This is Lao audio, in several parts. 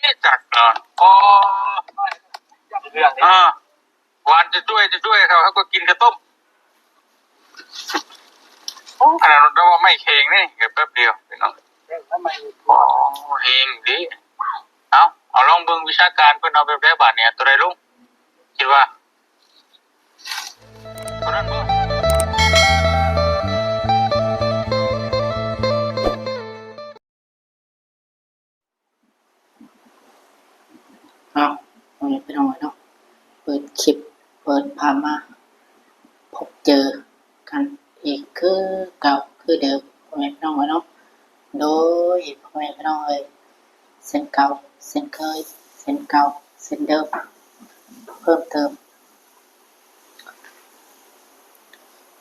ຈັກ ເອີ ໂອ້ ເລື່ອງນີ້ ເອີ ຫວານຈະຈ້ວຍ ຈະຈ້ວຍ ເຂົາ ເຂົາກໍກິນກະຕົ້ມ. ໂອ້ ຂະໜາດວ່າໄມ້ແຂງນີ້ ແປັບດຽວພີ່ນ້ອງ. ໂອ້ ແຮງເດ້. ເອົາ ເອົາລອງເບິ່ງວິຊາການເພິ່ນເອົາແບບໃດບາດນີ້ ໂຕໃດລຸງ ຄິດວ່າ ໂຕນັ້ນບໍ່? ເອົາ ພໍ່ແມ່ພີ່ນ້ອງເອີຍເນາະ ເປີດຄລິບ ເປີດພາບມາພົບເຈີກັນອີກຄືເກົ່າຄືເດີມ ພໍ່ແມ່ພີ່ນ້ອງເອີຍເນາະ. ໂດຍ ພໍ່ແມ່ພີ່ນ້ອງເອີຍ ເຊັ່ນເກົ່າເຊັ່ນເຄີຍ ເຊັ່ນເກົ່າເຊັ່ນເດີມ ເພີ່ມເຕີມ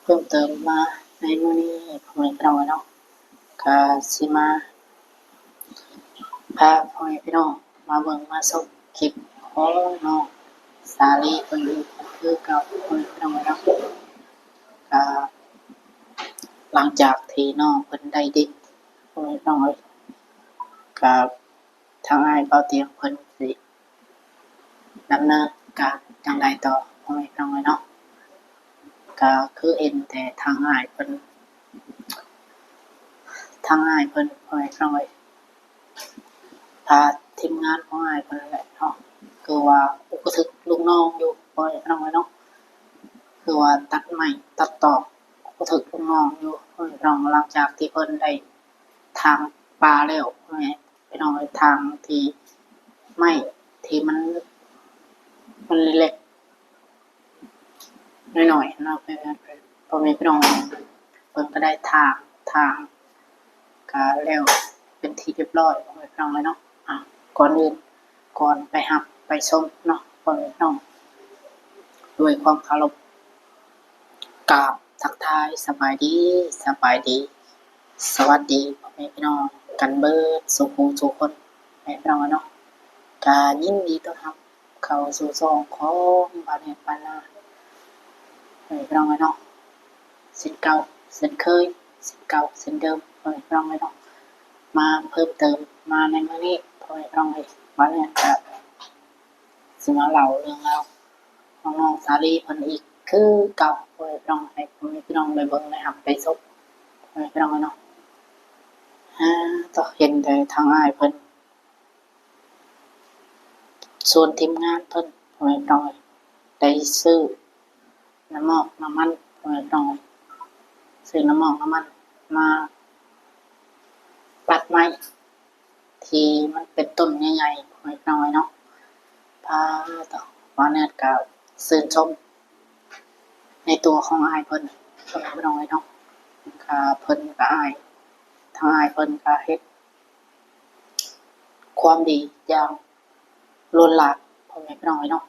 ເພີ່ມເຕີມມາໃນມື້ນີ້ ພໍ່ແມ່ພີ່ນ້ອງເນາະ ກະຊິມາພາພໍ່ແມ່ພີ່ນ້ອງມາເບິ່ງມາຊົມຄລິບຂອງນ້ອງສາລີເພິ່ນອີກຄືເກົ່າ ພໍ່ແມ່ພີ່ນ້ອງເນາະ. ກະຫຼັງຈາກທີ່ນ້ອງເພິ່ນໄດ້ດິດ ພໍ່ແມ່ພີ່ນ້ອງເອີຍ ກະທາງອ້າຍເບົາຕຽງເພິ່ນຊິ ດຳເນີນການຈັ່ງໃດຕໍ່ ພໍ່ແມ່ພີ່ນ້ອງເອີຍເນາະ. ກະຄືເຫັນແຕ່ທາງອ້າຍເພິ່ນ ທາງອ້າຍເພິ່ນ ພໍ່ແມ່ພີ່ນ້ອງເອີຍ ພາທີມງານຂອງອ້າຍເພິ່ນນັ້ນແຫຼະເນາະ ຄືວ່າອຸກະທຶກລູກນ້ອງຢູ່ ພໍ່ແມ່ພີ່ນ້ອງເອີຍເນາະ ຄືວ່າຕັດໄມ້ຕັດຕອກອຸກະທຶກລູກນ້ອງຢູ່ ພໍ່ແມ່ພີ່ນ້ອງ. ຫຼັງຈາກທີ່ເພິ່ນໄດ້ຖາງປ່າແລ້ວ ພໍ່ແມ່ ພີ່ນ້ອງເອີຍ ທາງທີ່ໄມ້ທີ່ມັນ ມັນເລັກໆ ນ້ອຍໆ ເນາະ ພໍ່ແມ່ພີ່ນ້ອງເອີຍ ເພິ່ນກໍໄດ້ຖາງ ຖາງກະແລ້ວເປັນທີ່ຮຽບຮ້ອຍ ພໍ່ແມ່ພີ່ນ້ອງເອີຍເນາະ. ອ່າ ກ່ອນອື່ນ ກ່ອນໄປຮັບໄປຊົມເນາະ ພໍ່ແມ່ພີ່ນ້ອງ ດ້ວຍຄວາມເຄົາລົບ ກາບທັກທາຍສະບາຍດີ ສະບາຍດີ ສະຫວັດດີພໍ່ແມ່ພີ່ນ້ອງກັນເບິດສູ່ຜູ້ສູ່ຄົນ ແມ່ພີ່ນ້ອງເນາະ. ກະຍິນດີຕ້ອນຮັບເຂົ້າສູ່ຊ່ອງຂອງບ້ານແອດບ້ານນາ ແມ່ພີ່ນ້ອງເນາະ ເຊັ່ນເກົ່າເຊັ່ນເຄີຍ ເຊັ່ນເກົ່າເຊັ່ນເດີມ ພໍ່ແມ່ພີ່ນ້ອງເນາະ. ມາເພີ່ມເຕີມມາໃນມື້ນີ້ ພໍ່ແມ່ພີ່ນ້ອງເອີຍ ບ້ານແອດກະຊິມາເລົ່າເລື່ອງລາວ ຂອງນ້ອງສາລີເພິ່ນອີກຄືເກົ່າ ພໍ່ແມ່ພີ່ນ້ອງ ໃຫ້ພໍ່ແມ່ພີ່ນ້ອງໄດ້ເບິ່ງໄດ້ຮັບໄດ້ຊົມ ພໍ່ແມ່ພີ່ນ້ອງເນາະ. ຫາ ເຫັນແຕ່ທາງອ້າຍເພິ່ນ ສ່ວນທີມງານເພິ່ນ ພໍ່ແມ່ພີ່ນ້ອງ ໄດ້ຊື້ນ້ຳໝອກນ້ຳມັນ ພໍ່ແມ່ພີ່ນ້ອງ ຊື້ນ້ຳໝອກນ້ຳມັນມາຕັດໄມ້ ທີ່ມັນເປັນຕົ້ນໃຫຍ່ໆ ພໍ່ແມ່ພີ່ນ້ອງເອີຍເນາະ. ປາດໂທ້ ບ່າວແນດກະຊື່ນຊົມໃນຕົວຂອງອ້າຍເພິ່ນ ພໍ່ແມ່ພີ່ນ້ອງເອີຍເນາະ. ກະເພິ່ນກະອ້າຍ ທາງອ້າຍເພິ່ນກະເຮັດຄວາມດີຢ່າງ ລົ້ນຫຼາມ ພໍ່ແມ່ພີ່ນ້ອງເອີຍເນາະ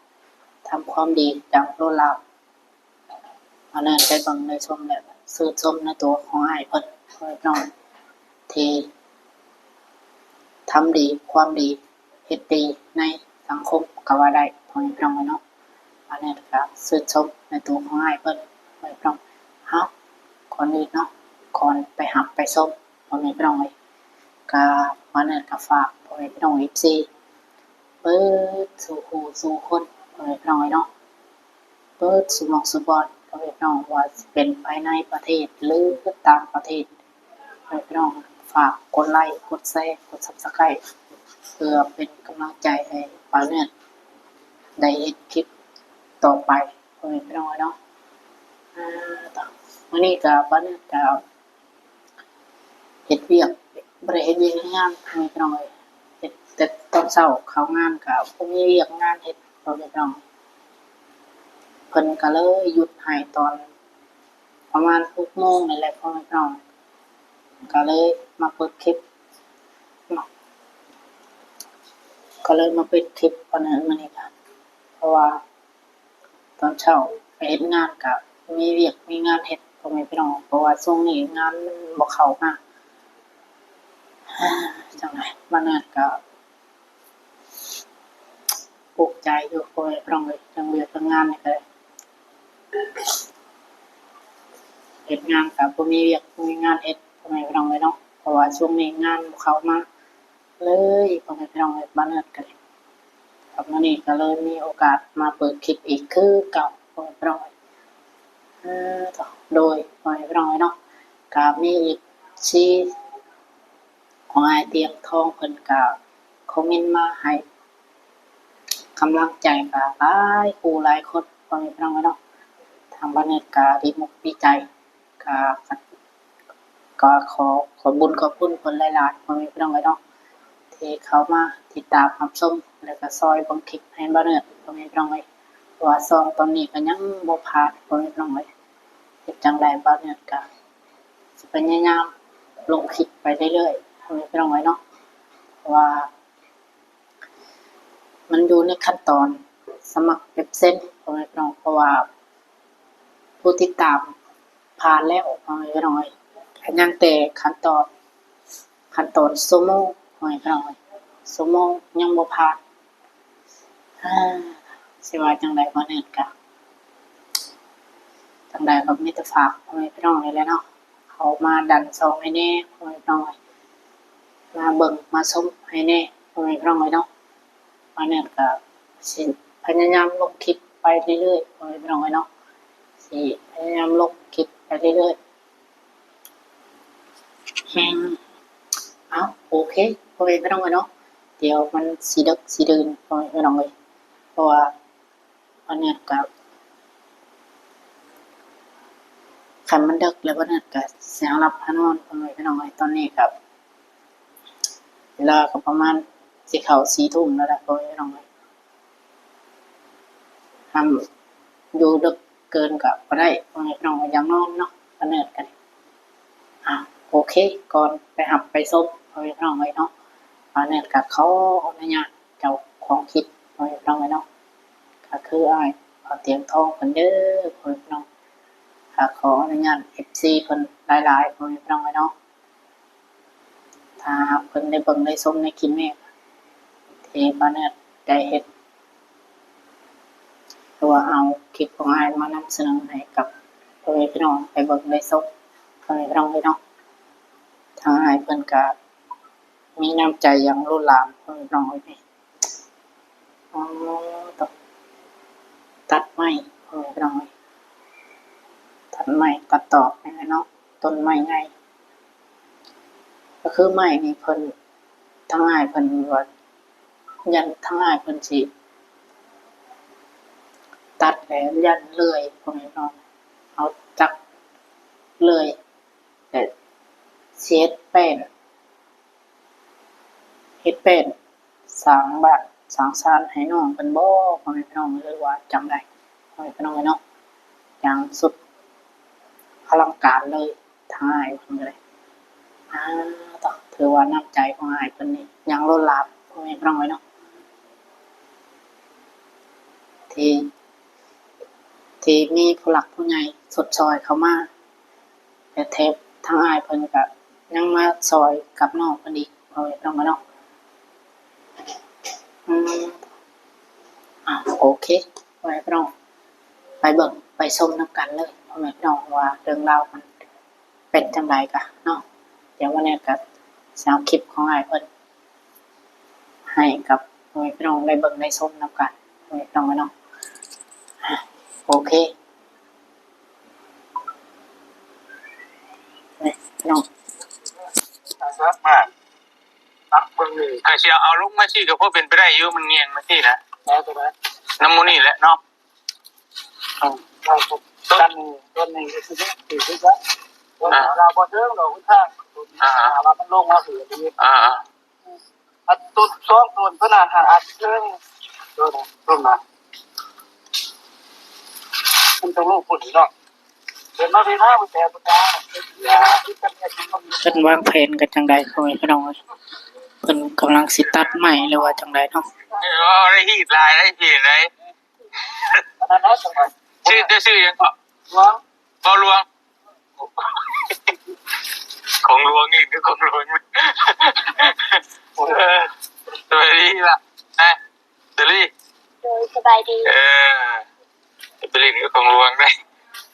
ທຳຄວາມດີຢ່າງລົ້ນຫຼາມ. ອັນນັ້ນໄດ້ເບິ່ງໄດ້ຊົມແລ້ວຊື່ນຊົມໃນຕົວຂອງອ້າຍເພິ່ນ ພໍ່ແມ່ພີ່ນ້ອງ ທີ່ທຳດີຄວາມດີ ເຮັດດີໃນສັງຄົມກໍວ່າໄດ້ ພໍ່ແມ່ພີ່ນ້ອງເອີຍເນາະ. ອັນນັ້ນກໍຊື່ນຊົມໃນຕົວຂອງອ້າຍເພິ່ນ ພໍ່ແມ່ພີ່ນ້ອງ. ເຮົາ ກ່ອນອື່ນເນາະ ກ່ອນໄປຮັບໄປຊົມ ພໍ່ແມ່ພີ່ນ້ອງເອີຍ ກະ ອັນນັ້ນກໍຝາກພໍ່ແມ່ພີ່ນ້ອງ ເອັຟຊີ ເບິດສູ່ຜູ້ສູ່ຄົນ ພໍ່ແມ່ພີ່ນ້ອງເອີຍເນາະ ເບິດສູ່ໝ່ອງສູ່ບ່ອນ ພໍ່ແມ່ພີ່ນ້ອງ ບໍ່ວ່າຊິເປັນພາຍໃນປະເທດ ຫຼື ຕ່າງປະເທດ ພໍ່ແມ່ພີ່ນ້ອງ ຝາກກົດໄລ ກົດແຊ ກົດຊັບສະໄຄຣບ໌ ເພື່ອເປັນກຳລັງໃຈໃຫ້ບ່າວແນດໄດ້ເຮັດຄລິບຕໍ່ໄປ ພໍ່ແມ່ພີ່ນ້ອງເນາະ. ອາ ມື້ນີ້ກໍບ່າວແນດກໍ ເຮັດວຽກ ບໍ່ໄດ້ເຮັດວຽກເຮັດງານ ພໍ່ແມ່ພີ່ນ້ອງເອີຍ ເຮັດແຕ່ຕອນເຊົ້າເຂົ້າງານກໍບໍ່ມີວຽກງານເຮັດ ພໍ່ແມ່ພີ່ນ້ອງ. ເພິ່ນກໍເລີຍຢຸດໃຫ້ຕອນປະມານຫົກໂມງນີ້ແຫຼະ ພໍ່ແມ່ພີ່ນ້ອງ ກໍເລີຍມາເປີດຄລິບເນາະ ກໍເລີຍມາເປີດຄລິບ ອັນນັ້ນ ມື້ນີ້ກໍ ເພາະວ່າ ຕອນເຊົ້າໄປເຮັດງານກະມີວຽກມີງານເຮັດ ພໍ່ແມ່ພີ່ນ້ອງ ເພາະວ່າຊ່ວງນີ້ງານມັນບໍ່ເຂົ້າມາ ຈັ່ງໃດ ມາເນີນກະທຸກໃຈຢູ່ ພໍ່ແມ່ພີ່ນ້ອງເອີຍ ເລື່ອງວຽກເລື່ອງງານນີ້ກະໄດ້ ເຮັດງານກະບໍ່ມີວຽກບໍ່ມີງານເຮັດ ພໍ່ແມ່ພີ່ນ້ອງເອີຍເນາະ ເພາະວ່າຊ່ວງນີ້ງານບໍ່ເຂົ້າມາ. ເລີຍ ພໍ່ແມ່ພີ່ນ້ອງເອີຍ ບ່າວເນີດກໍ ກັບມື້ນີ້ກໍເລີຍມີໂອກາດມາເປີດຄລິບອີກຄືເກົ່າ ພໍ່ແມ່ພີ່ນ້ອງເອີຍ. ເອີ ໂດຍ ພໍ່ແມ່ພີ່ນ້ອງເອີຍເນາະ ກໍມີເອັຟຊີຂອງອ້າຍຕຽງທອງ ເພິ່ນກໍຄອມເມັນມາໃຫ້ກຳລັງໃຈກໍຫຼາຍຄູ່ຫຼາຍຄົນ ພໍ່ແມ່ພີ່ນ້ອງເອີຍເນາະ. ທາງບ່າວເນີດກໍດີອົກດີໃຈ ກໍ ກໍຂໍຂອບບຸນຂອບຄຸນເພິ່ນຫຼາຍໆ ພໍ່ແມ່ພີ່ນ້ອງເອີຍເນາະ ທີ່ເຂົ້າມາຕິດຕາມຮັບຊົມ ແລ້ວກໍຊ່ອຍເບິ່ງຄລິບໃຫ້ບ່າວເນີດ ພໍ່ແມ່ພີ່ນ້ອງເອີຍ. ເພາະວ່າຊ່ອງຕອນນີ້ກໍຍັງບໍ່ຜ່ານ ພໍ່ແມ່ພີ່ນ້ອງເອີຍ. ເຮັດຈັ່ງໃດບ່າວເນີດກໍຊິພະຍາຍາມລົງຄລິບໄປເລື້ອຍໆ ພໍ່ແມ່ພີ່ນ້ອງເອີຍເນາະ ເພາະວ່າ ມັນຢູ່ໃນຂັ້ນຕອນສະໝັກເອັຟຊີ ພໍ່ແມ່ພີ່ນ້ອງ ເພາະວ່າຜູ້ຕິດຕາມຜ່ານແລ້ວ ພໍ່ແມ່ພີ່ນ້ອງເອີຍ ກໍຍັງແຕ່ຂັ້ນຕອນ ຂັ້ນຕອນໂຊໂມ ພໍ່ແມ່ພີ່ນ້ອງເອີຍ ໂຊໂມຍັງບໍ່ຜ່ານ. ເອີ ຊິວ່າຈັ່ງໃດ ບ່າວເນີດກະ ຈັ່ງໃດກໍມີແຕ່ຝາກພໍ່ແມ່ພີ່ນ້ອງນີ້ແຫຼະເນາະ ເຂົ້າມາດັນຊ່ອງໃຫ້ແດ່ ພໍ່ແມ່ພີ່ນ້ອງເອີຍ ມາເບິ່ງມາຊົມໃຫ້ແດ່ ພໍ່ແມ່ພີ່ນ້ອງເອີຍເນາະ. ບ່າວເນີດກໍຊິພະຍາຍາມລົງຄລິບໄປເລື້ອຍໆ ພໍ່ແມ່ພີ່ນ້ອງເອີຍເນາະ ຊິພະຍາຍາມລົງຄລິບໄປເລື້ອຍໆ. ອືມ ເອົ້າ ໂອເຄ ພໍ່ແມ່ພີ່ນ້ອງເອີຍເນາະ ດຽວມັນຊິເດິກຊິດື່ນ ພໍ່ແມ່ພີ່ນ້ອງເອີຍ ເພາະວ່າ ບ່າວເນີດກໍ ຄັນມັນເດິກແລ້ວ ບ່າວເນີດກໍຊິຫາຫຼັບຫານອນ ພໍ່ແມ່ພີ່ນ້ອງເອີຍ. ຕອນນີ້ກໍເວລາກໍປະມານຊິເຂົ້າສີ່ທຸ່ມແລ້ວລະ ພໍ່ແມ່ພີ່ນ້ອງເອີຍ. ຫ້າມຢູ່ເດິກເກີນກໍບໍ່ໄດ້ ພໍ່ແມ່ພີ່ນ້ອງເອີຍ ຢາກນອນເນາະ ບ່າວເນີດກໍໄດ້. ອ່າ ໂອເຄ ກ່ອນໄປຮັບໄປຊົມ ພໍ່ແມ່ພີ່ນ້ອງເອີຍເນາະ ບ່າວເນີດກໍຂໍອະນຸຍາດເຈົ້າຂອງຄລິບ ພໍ່ແມ່ພີ່ນ້ອງເອີຍເນາະ ກໍຄືອ້າຍບ່າວຕຽງທອງເພິ່ນເດີ ພໍ່ແມ່ພີ່ນ້ອງ. ກໍຂໍອະນຸຍາດເອັຟຊີເພິ່ນຫຼາຍໆ ພໍ່ແມ່ພີ່ນ້ອງເອີຍເນາະ. ຖ້າຫາກເພິ່ນໄດ້ເບິ່ງໄດ້ຊົມໃນຄລິບນີ້ ທີ່ບ່າວເນີດໄດ້ເຮັດ ຫຼືວ່າເອົາຄລິບຂອງອ້າຍມານຳສະເໜີໃຫ້ກັບພໍ່ແມ່ພີ່ນ້ອງໄດ້ເບິ່ງໄດ້ຊົມ ພໍ່ແມ່ພີ່ນ້ອງເອີຍເນາະ. ທາງອ້າຍເພິ່ນກະມີນ້ຳໃຈຢ່າງລົ້ນຫຼາມ ພໍ່ແມ່ພີ່ນ້ອງເອີຍ. ອໍ ຕັດໄມ້ ພໍ່ແມ່ພີ່ນ້ອງເອີຍ ຕັດໄມ້ຕັດຕອກນີ້ແຫຼະເນາະ ຕົ້ນໄມ້ໃຫຍ່ ກໍຄືໄມ້ນີ້ເພິ່ນ ທາງອ້າຍເພິ່ນວ່າ ຢ້ານທາງອ້າຍເພິ່ນຊິຕັດແລ້ວຢ້ານເລື່ອຍ ພໍ່ແມ່ພີ່ນ້ອງ ເອົາຈັກເລື່ອຍ ແລ້ວຊິເຮັດແປ້ນ ເຮັດແປ້ນສ້າງບ້ານສ້າງຊານໃຫ້ນ້ອງເພິ່ນບໍ່ ພໍ່ແມ່ພີ່ນ້ອງ ຫຼືວ່າຈັ່ງໃດ ພໍ່ແມ່ພີ່ນ້ອງເອີຍເນາະ. ຢ່າງສຸດອະລັງການເລີຍ ທາງອ້າຍເພິ່ນກໍໄດ້ ອ່າ ຖືວ່ານ້ຳໃຈຂອງອ້າຍເພິ່ນນີ້ຢ່າງລົ້ນຫຼາມ ພໍ່ແມ່ພີ່ນ້ອງເອີຍເນາະ ທີ່ ທີ່ມີຜູ້ຫຼັກຜູ້ໃຫຍ່ຊົດຊ່ອຍເຂົ້າມາ ແລະ ແຖມທາງອ້າຍເພິ່ນກໍຍັງມາຊ່ອຍກັບນ້ອງເພິ່ນອີກ ພໍ່ແມ່ພີ່ນ້ອງເນາະ. ອືມ ອ່າ ໂອເຄ ພໍ່ແມ່ພີ່ນ້ອງ ໄປເບິ່ງໄປຊົມນຳກັນເລີຍ ພໍ່ແມ່ພີ່ນ້ອງ ວ່າເລື່ອງລາວມັນເປັນຈັ່ງໃດກະເນາະ. ດຽວມື້ນີ້ກະຊິເອົາຄລິບຂອງອ້າຍເພິ່ນ ໃຫ້ກັບພໍ່ແມ່ພີ່ນ້ອງໄດ້ເບິ່ງໄດ້ຊົມນຳກັນ ພໍ່ແມ່ພີ່ນ້ອງເນາະ. ອ່າ ໂອເຄ ນີ້ພີ່ນ້ອງ ມາຕັກເບິ່ງນີ້ ຖ້າຊິເອົາລົງມາຊີ້ກໍພໍເປັນໄປໄດ້ຢູ່ ມັນງ່ຽງມາຊີ້ນະ ໄດ້ກໍໄດ້ ນຳໝູ່ນີ້ແຫຼະເນາະ. ອືມ ຕົ້ນນີ້ ຕົ້ນນີ້ກໍຄື ຄື ຄືກັນ ອ່າ ລາວບໍ່ເຖິງດອກ ທາງ ອ່າ ວ່າມັນລົງມາຄື ອ່າ ອັນຕົ້ນສອງຕົ້ນເພິ່ນນະ ຫາອັດເທິງ ຕົ້ນ ຕົ້ນນະ ມັນຕ້ອງລົງພຸ້ນເນາະ ເພິ່ນມາເວລາບໍ່ແຕ່ບໍ່ຕາ ເພິ່ນວາງແຜນກັນຈັ່ງໃດ ພໍ່ແມ່ພີ່ນ້ອງເອີຍ ເພິ່ນກຳລັງຊິຕັດໄມ້ ຫຼືວ່າຈັ່ງໃດເນາະ. ເອີ ໄດ້ຮີດຫຼາຍໄດ້ພີ້ໄດ໋ ອັນນັ້ນເນາະ ຊື່ ເຈົ້າຊື່ຫຍັງເກາະ? ຫຼວງ ເບົາຫຼວງ ຂອງຫຼວງນີ້ຄືຂອງຫຼວງ ເອີ ສະບາຍດີລະ ຮະ ສາລີ ໂດຍ ສະບາຍດີ ເອີ ໄປຫຼິ້ນກັບຂອງຫຼວງໄດ໋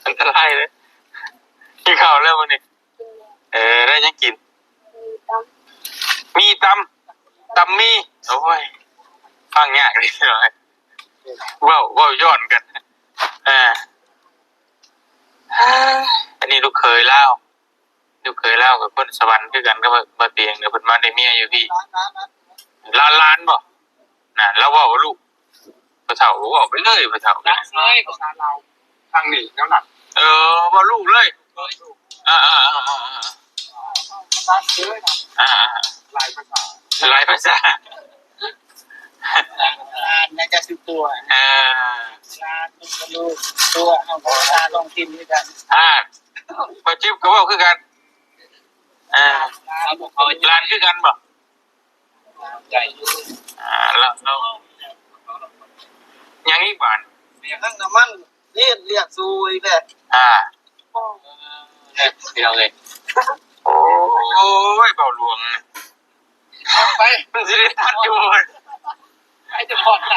ອັນຕະລາຍເດ້. ກິນເຂົ້າແລ້ວມື້ນີ້? ກິນແລ້ວ ເອີ ໄດ້ຫຍັງກິນ? ມີຕຳ ມີຕຳ. ຕຳໝີ່. ໂອ້ຍ ຟັງຍາກເດ ເວົ້າ ເວົ້າຍ້ອນກັນ. ເອີ ອັນນີ້ລູກເຂີຍລາວ ລູກເຂີຍລາວກັບຄົນສະຫວັນຄືກັນກັບບ່າວຕຽງ ເພິ່ນມາໄດ້ເມຍຢູ່ພີ້. ຫຼານ ຫຼານບໍ່? ນະ ລາວເວົ້າວ່າລູກ ພໍ່ເຖົ້າເວົ້າໄປເລີຍ ພໍ່ເຖົ້າ ເອີ ເວົ້າລູກເລີຍ. ເອີ ເອີ ເອີ ເອີ ເອີ ເອີ ເອີ ຫຼາຍພາສາ ຫຼາຍພາສາ. ຫຼານນະຈະຊື່ຕົວ ເອີ ຫຼານລູກຕົວ ເຮົາກໍພາສາທ້ອງຖິ່ນຄືກັນ. ອ່າ ບໍ່ຈິບກໍເວົ້າຄືກັນ. ອ່າ ຫຼານຄືກັນບໍ່? ອ່າ ແລ້ວ ແລ້ວ ຍັງອີກບາດ? ເລື່ອງນ້ຳມັນ ເຮັດວຽກສູ່ອີກແລ້ວ. ອ່າ ພີ່ນ້ອງເອີຍ ໂອ້ຍ ເບົາຫຼວງ ໄປ ມັນຊິໄດ້ຕັດຢູ່ບໍ່? ໄປຈະພໍດລະ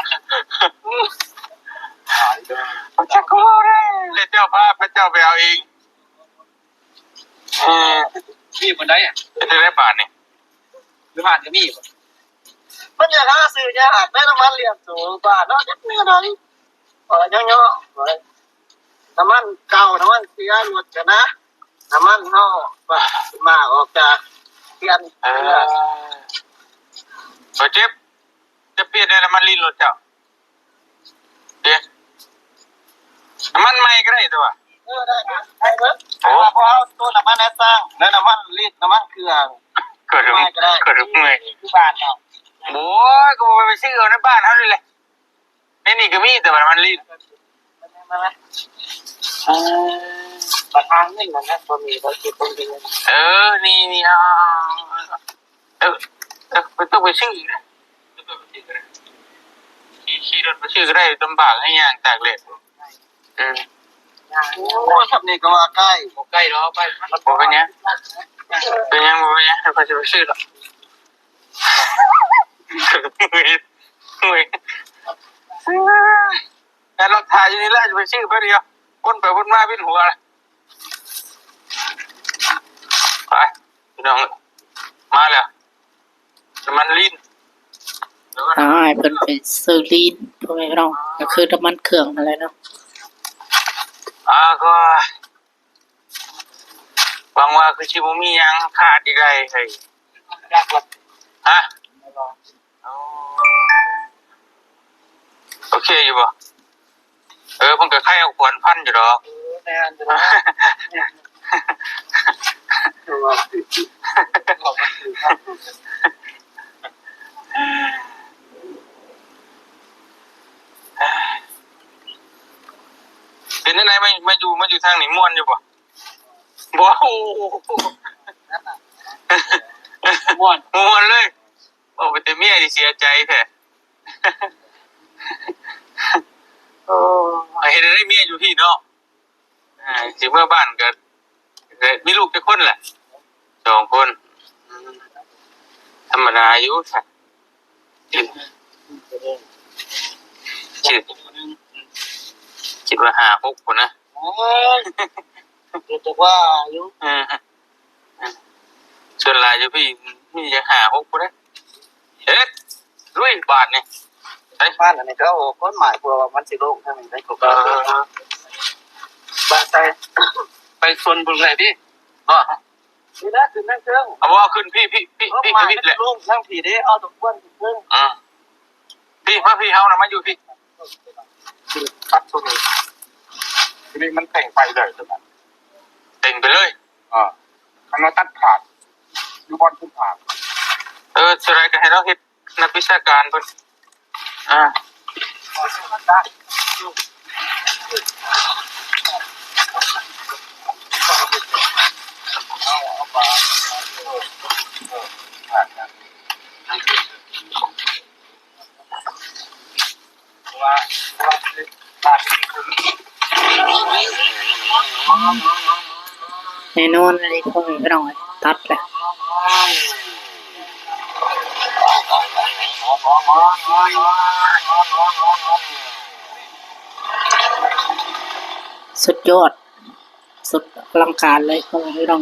ຈັກກໍເວົ້າໄດ້ ແລ້ວເຈົ້າພາພະເຈົ້າໄປເອົາເອງ. ເອີ ມີບໍ່ໄດ້ອະ ເຮັດຈັ່ງໃດບາດນີ້? ຢູ່ບ້ານກໍມີບໍ່? ມັນຢາກຫາຊື້ຍາກ ໄດ້ນ້ຳມັນລ້ຽງໂຕ ບ້ານເນາະ ຈັກແນວໃດ. ເອີ ຍັງເນາະ ນ້ຳມັນເກົ່າ ນ້ຳມັນເສຍລົດກັນນະ ນ້ຳມັນເຮົາ ມາອອກຈາກເຂື່ອນ. ເອີ ບໍ່ເຈັບ ຈະປ່ຽນແດ່ນ້ຳມັນລີ້ນລົດເຈົ້າ. ເດ້ ນ້ຳມັນໃໝ່ກໍໄດ້ຕົວະ. ເອີ ໄດ້ ໄດ້ເບິດ. ໂອ້ ເພາະວ່າເຮົາໂຕນ້ຳມັນໃຫ້ຊ່າງ ແລ້ວນ້ຳມັນລີດ ນ້ຳມັນເຄື່ອງ ກໍຖື ກໍຖືເມື່ອຍ ຢູ່ບ້ານເຮົາ. ໂອ້ຍ ກໍໄປຊື້ເອົາໃນບ້ານເຮົານີ້ແຫຼະ ໃນນີ້ກໍມີ ແຕ່ວ່ານ້ຳມັນລີດ. ມາ ມາ ມາ ປະທານເງິນນັ້ນນະ ບໍ່ມີ ບໍ່ເກັບບໍ່ມີ. ເອີ ນີ້ ນີ້ ເອົາ ເອີ ເອີ ບໍ່ຕ້ອງໄປຊື້ອີກນະ ບໍ່ຕ້ອງໄປຊື້ກໍໄດ້ ຂີ່ ຂີ່ລົດໄປຊື້ກໍໄດ້ ລຳບາກໃຫ້ຍ່າງຕາກແດດ. ອືມ ໂອ້ ຊ່ຳນີ້ກໍວ່າໃກ້ ບໍ່ໃກ້ດອກ ໄປ ບໍ່ເປັນຫຍັງ ເປັນຫຍັງ ບໍ່ເປັນຫຍັງ ຂ້ອຍຊິໄປຊື້ດອກ. ເມື່ອຍ ເມື່ອຍ ແຕ່ລົດຖ້າຢູ່ນີ້ແຫຼະ ຊິໄປຊື້ແປັບດຽວ ວົນໄປວົນມາວິນຫົວ. ໄປ ພີ່ນ້ອງ ມາແລ້ວ ນ້ຳມັນລີ້ນ. ອ້າຍ ເພິ່ນໄປຊື້ລີ້ນ ພໍ່ແມ່ພີ່ນ້ອງ ກໍຄືນ້ຳມັນເຄື່ອງຫັ້ນແຫຼະເນາະ. ອາ ກໍຫວັງວ່າຄືຊິບໍ່ມີຫຍັງຂາດອີກໄດ໋. ຮະ? ໂອເຄຢູ່ບໍ່? ເອີ ມັນກໍໄຄເອົາຄວນພັນຢູ່ດອກ. ເອີ ແມ່ນຢູ່ດອກ. ເປັນຈັ່ງໃດ ມາ ມາຢູ່ ມາຢູ່ທາງນີ້ມ່ວນຢູ່ບໍ່? ບໍ່. ໂອ້ ມ່ວນ ມ່ວນເລີຍ. ເວົ້າໄປແຕ່ເມຍນີ້ເສຍໃຈແທ້. ໂອ້ ເຮັດໃດເມຍຢູ່ພີ້ເນາະ. ອ່າ ຊິເມືອບ້ານກໍ ມີລູກຈັກຄົນລະ? ສອງຄົນ. ອືມ ທຳມະດາຢູ່ຊະ. ຄິດ ຄິດ ຄິດວ່າຫ້າຫົກພຸ້ນນະ. ໂອ້ຍ ເປັນຈັກວ່າຢູ່. ເອີ ສ່ວນຫຼາຍຢູ່ພີ້ມີຈັກຫ້າຫົກຜູ້ໃດ. ເຮັດ ລຸຍບາດນີ້. ໄປ ບ້ານອັນນີ້ກໍ ໂອ້ ກົດໝາຍ ເພື່ອວ່າມັນຊິລົງທາງນີ້ໄດ້ກໍ ເອີ ບ້ານໃດ ໄປຊົນບຸນໄດ້ຕິ. ບໍ່ ນີ້ນະ ຂຶ້ນທາງເທິງ. ເອົາບໍ່ ຂຶ້ນພີ້ ພີ້ ພີ້ ເອີ ກົດໝາຍ ທາງພີ້ແຫຼະ ມັນຊິລົງທາງພີ້ເດ້. ເຮົາຕ້ອງຄວນຂຶ້ນເທິງ. ອືມ ພີ້ ມາພີ້ ເຮົານະມາຢູ່ພີ້. ຕັດໂຊນີ້ ທີນີ້ມັນເຕັງໄປເລີຍໂຕນັ້ນ ເຕັງໄປເລີຍ. ເອີ ຄັນວ່າຕັດຂາດ ຢູ່ບ່ອນຂຶ້ນຂາດ. ເອີ ສ່ວນຫຼາຍກໍໃຫ້ລາວເຮັດ ນັກວິຊາການເພິ່ນ. ອ່າ ແນ່ນອນເລີຍ ພໍ່ແມ່ພີ່ນ້ອງ ຕັດແຫຼະ. ສຸດຍອດ ສຸດອະລັງການເລີຍ ພໍ່ແມ່ພີ່ນ້ອງ.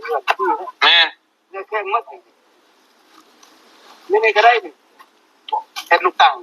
ແມ່ນ ເຮັດລູກຕັ້ງ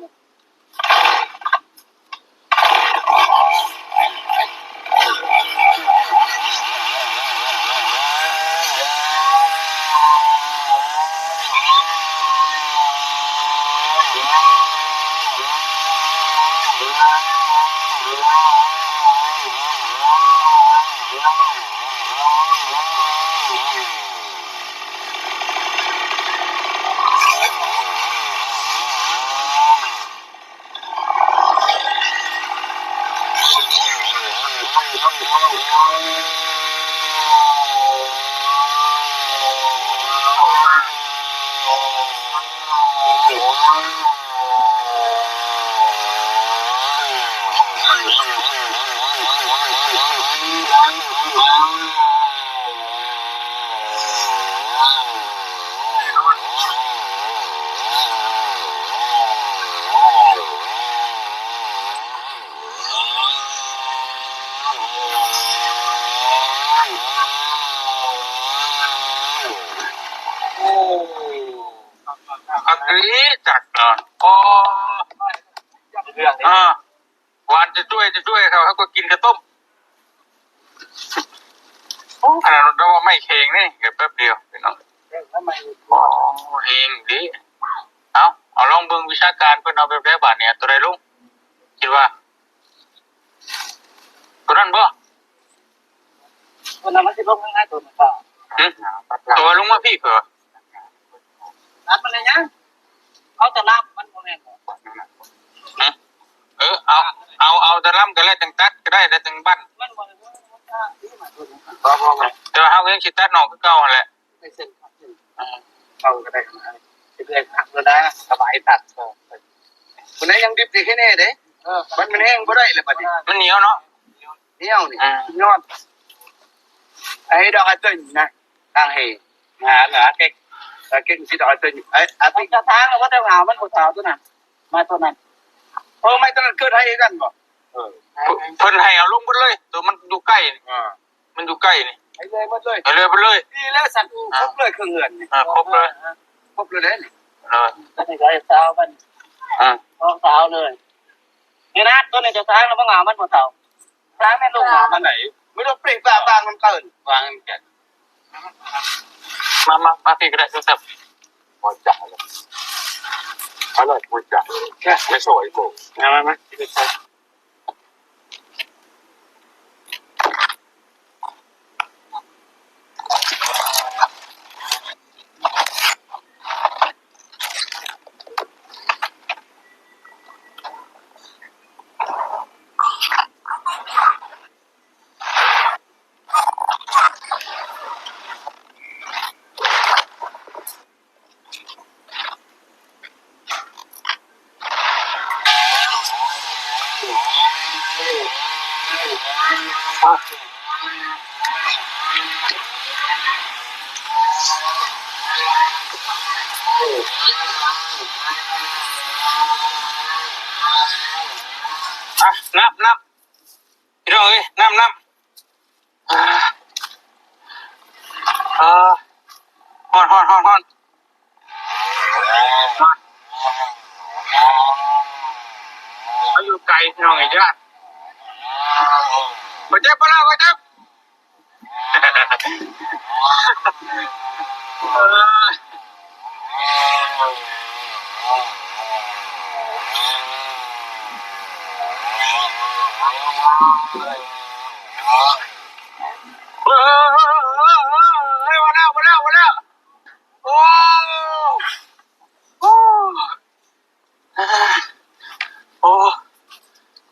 ຄັກອີ່ຈັກເນາະ ໂອ້ ເລື່ອງນີ້ ອ່າ ຫວານຈະຈ້ວຍຈະຈ້ວຍ ເຂົາ ເຂົາກໍກິນກະຕົ້ມ. ໂອ້ ອັນນັ້ນເຮົາວ່າໄມ້ແຂງນີ້ ແປັບດຽວພີ່ນ້ອງ. ໂອ້ ແຮງເດ້. ເອົາ ເອົາລອງເບິ່ງວິຊາການເພິ່ນເອົາແບບໃດບາດນີ້ ໂຕໃດລຸງ ຄິດວ່າ ໂຕນັ້ນບໍ່? ໂຕນັ້ນມັນຊິລົງທາງໃນໂຕນັ້ນກໍ ຫຶ? ໂຕວ່າລົງມາພີ້ເຂົາ ຕັດມັນໄດ້ຍັງ? ເອົາແຕ່ລຳ ມັນບໍ່ແມ່ນບໍ່? ຫຶ? ເອີ ເອົາ ເອົາ ເອົາແຕ່ລຳກໍແລ້ວ ຈັ່ງຕັດກໍໄດ້ ແລ້ວຈັ່ງບັ້ນ ມັນບໍ່ໄດ້ ບໍ່ ບໍ່ ແຕ່ວ່າເຮົາກໍຍັງຊິຕັດອອກຄືເກົ່າຫັ້ນແຫຼະ. ໄປເສັ້ນ ເສັ້ນ ເອີ ເອົາກໍໄດ້ ຊິເລື່ອຍພັກແລ້ວນະ ສະບາຍຕັດ. ເອີ ຜູ້ໃດຍັງດິບນີ້ແນ່ເດ້. ເອີ ມັນ ມັນແຫ້ງບໍ່ໄດ້ແລ້ວບັດນີ້ ມັນໜຽວເນາະ ໜຽວນີ້. ອືມ ຍອດ ໄອ້ດອກອາເຕີນນະ ທາງເຮ ຫາເໜືອເກັກ ເກັກຊິດອກອາເຕີນ ເອີ ອາຕິ ເຈົ້າທາງວ່າແຕ່ຫາມັນບໍ່ເອົາຕົວນັ້ນ ໄມ້ຕົວນັ້ນ. ເອີ ໄມ້ຕົວນັ້ນເກີດໃຫ້ຄືກັນບໍ່? ເອີ ເພິ່ນໃຫ້ເອົາລົງເບິດເລີຍ ຕົວມັນຢູ່ໃກ້ນີ້. ເອີ ມັນຢູ່ໃກ້ນີ້ ໃຫ້ເລີຍໝົດເລີຍ ໃຫ້ເລີຍໝົດເລີຍ. ດີແລ້ວສັນ ອ່າ ຄົບເລີຍເຄື່ອງເຮືອນນີ້ ອ່າ ຄົບເລີຍ ອ່າ ຄົບເລີຍເດ້ນີ້. ເອີ ອັນນີ້ກໍໃຫ້ສາວມັນ ອ່າ ຂອງສາວເລີຍ. ນີ້ນະ ຕົວນີ້ຈະສ້າງແລ້ວບໍ່ງາມ ມັນບໍ່ເຖົ້າ ສ້າງແມ່ນລູກງາມ ອັນໃດ ມີແຕ່ເປັນບາງ ບາງນຳກັນ ວາງນຳກັນ. ມາ ມາ ມາພີ້ກໍໄດ້ ແຊບໆ. ບໍ່ຈັກເລີຍ ອັນນັ້ນບໍ່ຈັກເລີຍ ແມ່ສວຍໂກ ມາ ມາ ມາ. ອ່ະ ນັບ ນັບ ພີ່ນ້ອງເອີຍ ນ້ຳ ນ້ຳ ອ່າ ເອີ ຮ້ອນ ຮ້ອນ ຮ້ອນ ຮ້ອນ ມາ ເຮົາຢູ່ໄກ ພີ່ນ້ອງເອີຍ ຢ້ານ ບໍ່ເຈັບ ບໍ່ລາວ ບໍ່ເຈັບ. ເອີຍ ມາແລ້ວ ມາແລ້ວ ມາແລ້ວ ໂອ້ ໂອ້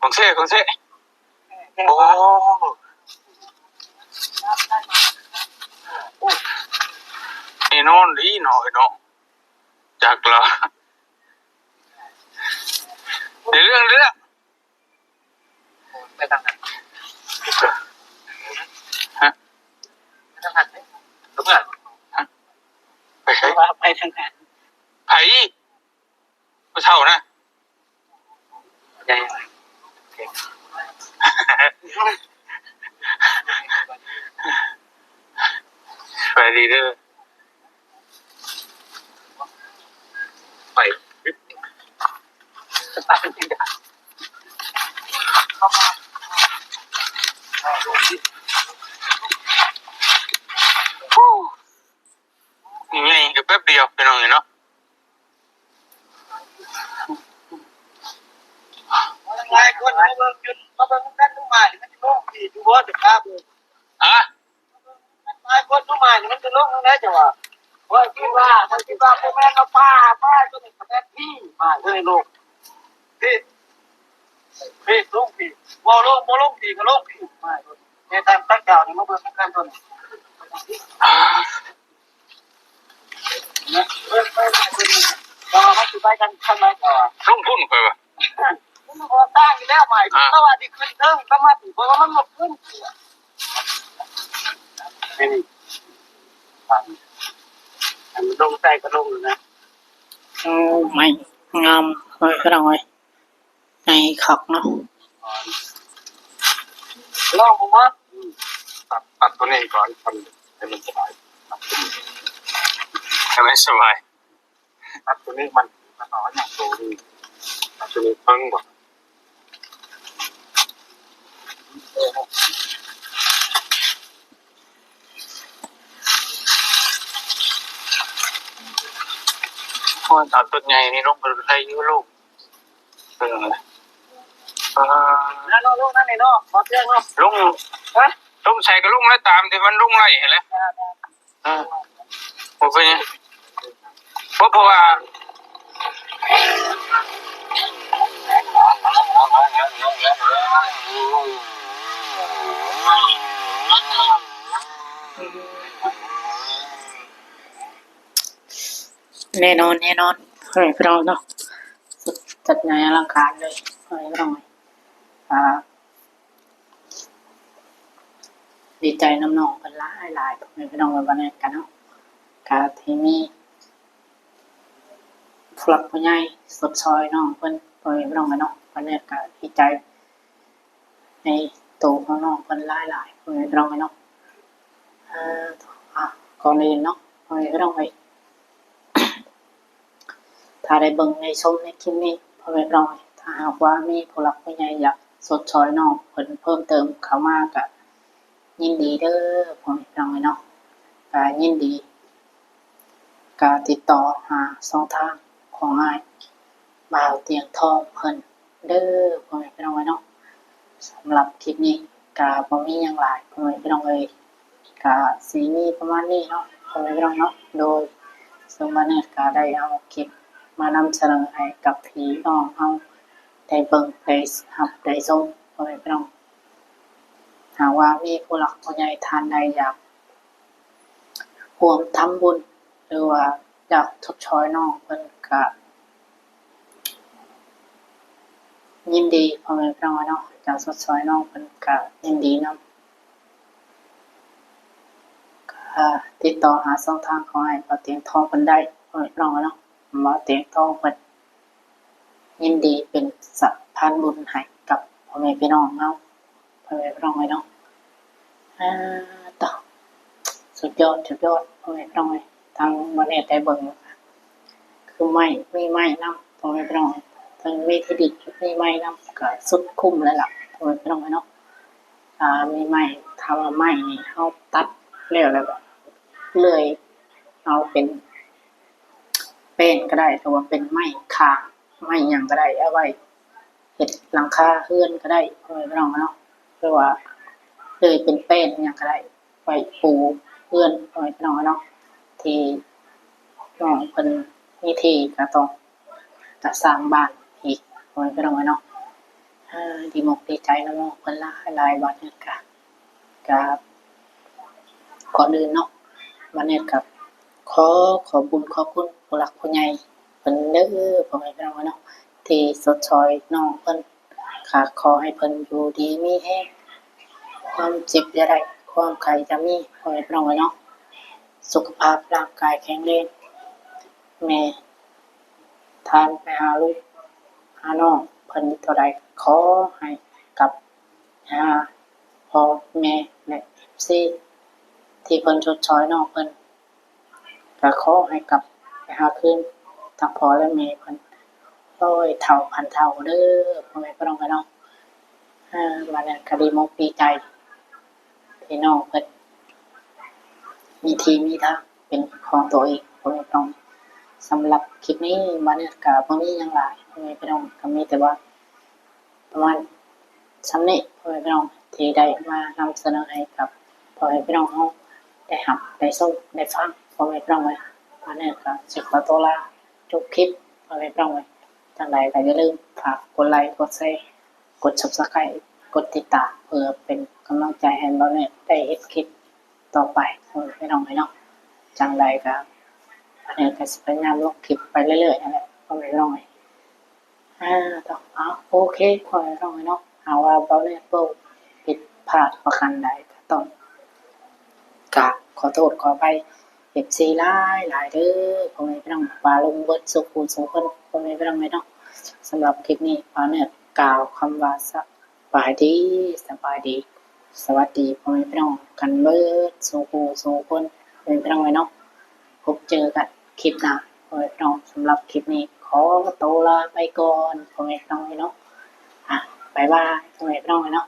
ຂອງແທ້ ຂອງແທ້ ໂອ້ ແນ່ນອນດີເນາະ ເນາະ ຈັກລະ ໃນເລື່ອງ ເລື່ອງ ໄປທາງນັ້ນ ຮະ ໄປທາງນັ້ນເດ້ ເມື່ອ ຮະ ໄປໃສ ວ່າໄປທາງນັ້ນ ໃຜ ຜູ້ເຖົ້ານະ ໃຫຍ່ ສະບາຍດີເດີ ໄປ ໃຫຍ່ກໍແປັບດຽວ ພີ່ນ້ອງເອີຍເນາະ. ຫຼາຍຄົນມາເບິ່ງຈົນ ມາເບິ່ງນຳກັນ ນ້ອງໝາຍມັນຊິລົງທີ່ຢູ່ບໍ່ ຈະພາເບິ່ງ. ຮະ? ຫຼາຍຄົນຢູ່ໝາຍນີ້ມັນຈະລົງແນວໃດເຈົ້າວ່າ? ຂ້ອຍຄິດວ່າ ຂ້ອຍຄິດວ່າບໍ່ແມ່ນວ່າປ່າ ປ່າຕົວນີ້ກໍແມ່ນຜີໝາຍເລີຍລົງ ຜິດ ຜິດ ລົງຜິດ ບໍ່ລົງ ບໍ່ລົງຜີກໍລົງຜີໝາຍໂລດ ແມ່ນຕາມຕັດດາວນີ້ມາເບິ່ງນຳກັນຕົວນີ້ ເບິ່ງໄປໝາຍຕົວນີ້ ວ່າມັນຊິໄປທາງໃດກໍ ລົງພຸ້ນຂ້ອຍວ່າ ມັນບໍ່ຕ່າງຢູ່ແລ້ວໝາຍ ອ່າ ເພາະວ່າທີ່ຂຶ້ນເທິງກໍມາ ເພາະວ່າມັນບໍ່ຂຶ້ນ ນີ້ ອັນລົງໃສ່ກໍລົງນະ ໂອ້ ໄມ້ງາມເລີຍພີ່ນ້ອງເອີຍ ໃຫຍ່ຄັກເນາະ ລອງເບິ່ງເນາະ ຕັດ ຕັດຕົວນີ້ກ່ອນ ໃຫ້ມັນສະບາຍ ໃຫ້ມັນສະບາຍ. ອັດຕົວນີ້ມັນ ມັນເອົາຫຍັງໂຕນີ້ ອັດຕົວນີ້ເບິ່ງບໍ່ ໂອ້ຍ ເອົາຕົວໃຫຍ່ນີ້ລົງໄປໄດ້ຢູ່ລູກ ເອີ ເອີ ນັ້ນເນາະ ລົງນັ້ນນີ້ເນາະ ບໍ່ເທື່ອງເນາະ ລົງ ຮະ ລົງໃສກໍລົງແລ້ວ ຕາມທີ່ມັນລົງໄດ້ຫັ້ນແຫຼະ. ເອີ ບໍ່ເປັນຫຍັງ ເພາະ ເພາະວ່າ ແນ່ນອນ ແນ່ນອນ ເອີ ພີ່ນ້ອງເນາະ ຈັດໃຫຍ່ອະລັງການເລີຍ ເອີ ພີ່ນ້ອງ ອ່າ ດີໃຈນຳນ້ອງເພິ່ນຫຼາຍໆ ພໍ່ແມ່ພີ່ນ້ອງເອີຍ ວັນນີ້ກະເນາະ ກະທີ່ມີຜູ້ຫຼັກຜູ້ໃຫຍ່ຊົດຊ່ອຍນ້ອງເພິ່ນ ພໍ່ແມ່ພີ່ນ້ອງເອີຍເນາະ ວັນນີ້ກະດີໃຈໃນໂຕຂອງນ້ອງເພິ່ນຫຼາຍໆ ພໍ່ແມ່ພີ່ນ້ອງເອີຍເນາະ ເອີ ອ່າ ກ່ອນອື່ນເນາະ ພໍ່ແມ່ພີ່ນ້ອງເອີຍ ຖ້າໄດ້ເບິ່ງໄດ້ຊົມໃນຄລິບນີ້ ພໍ່ແມ່ພີ່ນ້ອງ ຖ້າຫາກວ່າມີຜູ້ຫຼັກຜູ້ໃຫຍ່ຢາກຊົດຊ່ອຍນ້ອງເພິ່ນເພີ່ມເຕີມເຂົ້າມາ ກະຍິນດີເດີ ພໍ່ແມ່ພີ່ນ້ອງເນາະ ກະຍິນດີ ກະຕິດຕໍ່ຫາຊ່ອງທາງຂອງອ້າຍບ່າວຕຽງທອງເພິ່ນ ເດີ ພໍ່ແມ່ພີ່ນ້ອງເອີຍເນາະ ສຳລັບຄລິບນີ້ກະບໍ່ມີຫຍັງຫຼາຍ ພໍ່ແມ່ພີ່ນ້ອງເອີຍ ກະຊິມີປະມານນີ້ເນາະ ພໍ່ແມ່ພີ່ນ້ອງເນາະ ໂດຍ ເຊິ່ງມື້ນີ້ກະໄດ້ເອົາຄລິບມານຳສະເໜີໃຫ້ກັບພີ່ນ້ອງເຮົາໄດ້ເບິ່ງໄດ້ຮັບໄດ້ຊົມ ພໍ່ແມ່ພີ່ນ້ອງ ຫາກວ່າມີຜູ້ຫຼັກຜູ້ໃຫຍ່ທ່ານໃດຢາກ ຮ່ວມທຳບຸນ ຫຼືວ່າຢາກຊົດຊ່ອຍນ້ອງເພິ່ນກະຍິນດີ ພໍ່ແມ່ພີ່ນ້ອງເນາະ ຢາກຊົດຊ່ອຍນ້ອງເພິ່ນກະຍິນດີນຳ ກະຕິດຕໍ່ຫາຊ່ອງທາງຂອງອ້າຍບ່າວຕຽງທອງເພິ່ນໄດ້ ພໍ່ແມ່ພີ່ນ້ອງເນາະ ບ່າວຕຽງທອງເພິ່ນ ຍິນດີເປັນສະພານບຸນໃຫ້ກັບພໍ່ແມ່ພີ່ນ້ອງເຮົາ ພໍ່ແມ່ພີ່ນ້ອງເອີຍເນາະ ອ່າ ຕະ ສຸດຍອດ ສຸດຍອດ ພໍ່ແມ່ພີ່ນ້ອງເອີຍ ທາງບ່າວແນດໄດ້ເບິ່ງ ຄືໄມ້ ມີໄມ້ນຳ ພໍ່ແມ່ພີ່ນ້ອງເອີຍ ທັງມີທີ່ດິນ ມີໄມ້ນຳ ກະສຸດຄຸ້ມເລີຍລະ ພໍ່ແມ່ພີ່ນ້ອງເອີຍເນາະ ອ່າ ມີໄມ້ ຖ້າວ່າໄມ້ນີ້ເຮົາຕັດແລ້ວ ແລ້ວກະເລື່ອຍເອົາເປັນ ແປ້ນກໍໄດ້ ຫຼືວ່າເປັນໄມ້ຄ້າງ ໄມ້ຫຍັງກໍໄດ້ ເອົາໄວ້ເຮັດຫຼັງຄາເຮືອນກໍໄດ້ ພໍ່ແມ່ພີ່ນ້ອງເນາະ ຫຼືວ່າເລີຍເປັນແປ້ນຫຍັງກໍໄດ້ ໄວ້ປູເຮືອນ ພໍ່ແມ່ພີ່ນ້ອງເນາະ ທີ່ນ້ອງເພິ່ນມີທີ່ກໍຕ້ອງ ກະສ້າງບ້ານອີກ ພໍ່ແມ່ພີ່ນ້ອງເນາະ ເອີ ດີອົກດີໃຈນຳນ້ອງເພິ່ນຫຼາຍໆ ບາດນີ້ກະ ກະ ກ່ອນອື່ນເນາະ ບາດນີ້ກະ ຂໍຂອບບຸນຂອບຄຸນຜູ້ຫຼັກຜູ້ໃຫຍ່ເພິ່ນເດີ ພໍ່ແມ່ພີ່ນ້ອງເນາະ ທີ່ຊົດຊ່ອຍນ້ອງເພິ່ນ ກະຂໍໃຫ້ເພິ່ນຢູ່ດີມີແຮງ ຄວາມເຈັບຢ່າໄດ້ ຄວາມໄຂ້ຢ່າມີ ພໍ່ແມ່ພີ່ນ້ອງເນາະ ສຸຂະພາບຮ່າງກາຍແຂງແຮງ ແມ່ ທ່ານໄປຫາລູກຫານ້ອງເພິ່ນເທົ່າໃດ ຂໍໃຫ້ກັບຫາພໍ່ແມ່ ແລະ ເອັຟຊີ ທີ່ເພິ່ນຊົດຊ່ອຍນ້ອງເພິ່ນ ກະຂໍໃຫ້ກັບໄປຫາຄືນທັງພໍ່ ແລະ ແມ່ເພິ່ນຮ້ອຍເທົ່າພັນເທົ່າເດີ ພໍ່ແມ່ພີ່ນ້ອງເອີຍເນາະ ເອີ ບາດນີ້ກະດີອົກດີໃຈ ພີ່ນ້ອງເພິ່ນມີທີ່ມີທາງເປັນຂອງຕົວເອງ ພໍ່ແມ່ພີ່ນ້ອງ. ສຳລັບຄລິບນີ້ ມາເນີດກະບໍ່ມີຫຍັງຫຼາຍ ພໍ່ແມ່ພີ່ນ້ອງ ກະມີແຕ່ວ່າປະມານສ່ຳນີ້ ພໍ່ແມ່ພີ່ນ້ອງ ທີ່ໄດ້ມານຳສະເໜີໃຫ້ກັບ ພໍ່ແມ່ພີ່ນ້ອງເຮົາໄດ້ຮັບໄດ້ຊົມໄດ້ຟັງ ພໍ່ແມ່ພີ່ນ້ອງເອີຍ. ອັນນີ້ກໍຊິຂໍຕົວລາຈົບຄລິບ ພໍ່ແມ່ພີ່ນ້ອງເອີຍ. ຈັ່ງໃດກໍຢ່າລືມຝາກກົດໄລກ໌ ກົດແຊ ກົດ Subscribe ກົດຕິດຕາມ ເພື່ອເປັນກຳລັງໃຈໃຫ້ບ່າວແນດໄດ້ເຮັດຄລິບຕໍ່ໄປ ພໍ່ແມ່ພີ່ນ້ອງເອີຍເນາະ. ຈັ່ງໃດກໍ ບ່າວແນດກໍຊິພະຍາຍາມລົງຄລິບໄປເລື້ອຍໆຫັ້ນແຫຼະ ພໍ່ແມ່ພີ່ນ້ອງເອີຍ. ອາ ເອົາ ໂອເຄ ພໍ່ແມ່ພີ່ນ້ອງເນາະ, ຫາກວ່າບ່າວແນດເວົ້າຜິດພາດປະການໃດ ກໍຕ້ອງກາບຂໍໂທດຂໍອະໄພ ເອັຟຊີ ຫຼາຍໆເດີ ພໍ່ແມ່ພີ່ນ້ອງ ປາລຸງເບິດສູ່ຜູ້ສູ່ຄົນ ພໍ່ແມ່ພີ່ນ້ອງເນາະ. ສຳລັບຄລິບນີ້ ບ່າວແນດກ່າວຄຳວ່າ ສະບາຍດີ ສະບາຍດີ ສະຫວັດດີ ພໍ່ແມ່ພີ່ນ້ອງກັນເບິດສູ່ຜູ້ສູ່ຄົນ ພໍ່ແມ່ພີ່ນ້ອງເນາະ. ພົບເຈີກັນຄລິບໜ້າ ພໍ່ແມ່ພີ່ນ້ອງ. ສຳລັບຄລິບນີ້ຂໍໂຕລາໄປກ່ອນ ພໍ່ແມ່ພີ່ນ້ອງເນາະ. ອາ ບາຍບາຍ ພໍ່ແມ່ພີ່ນ້ອງເນາະ.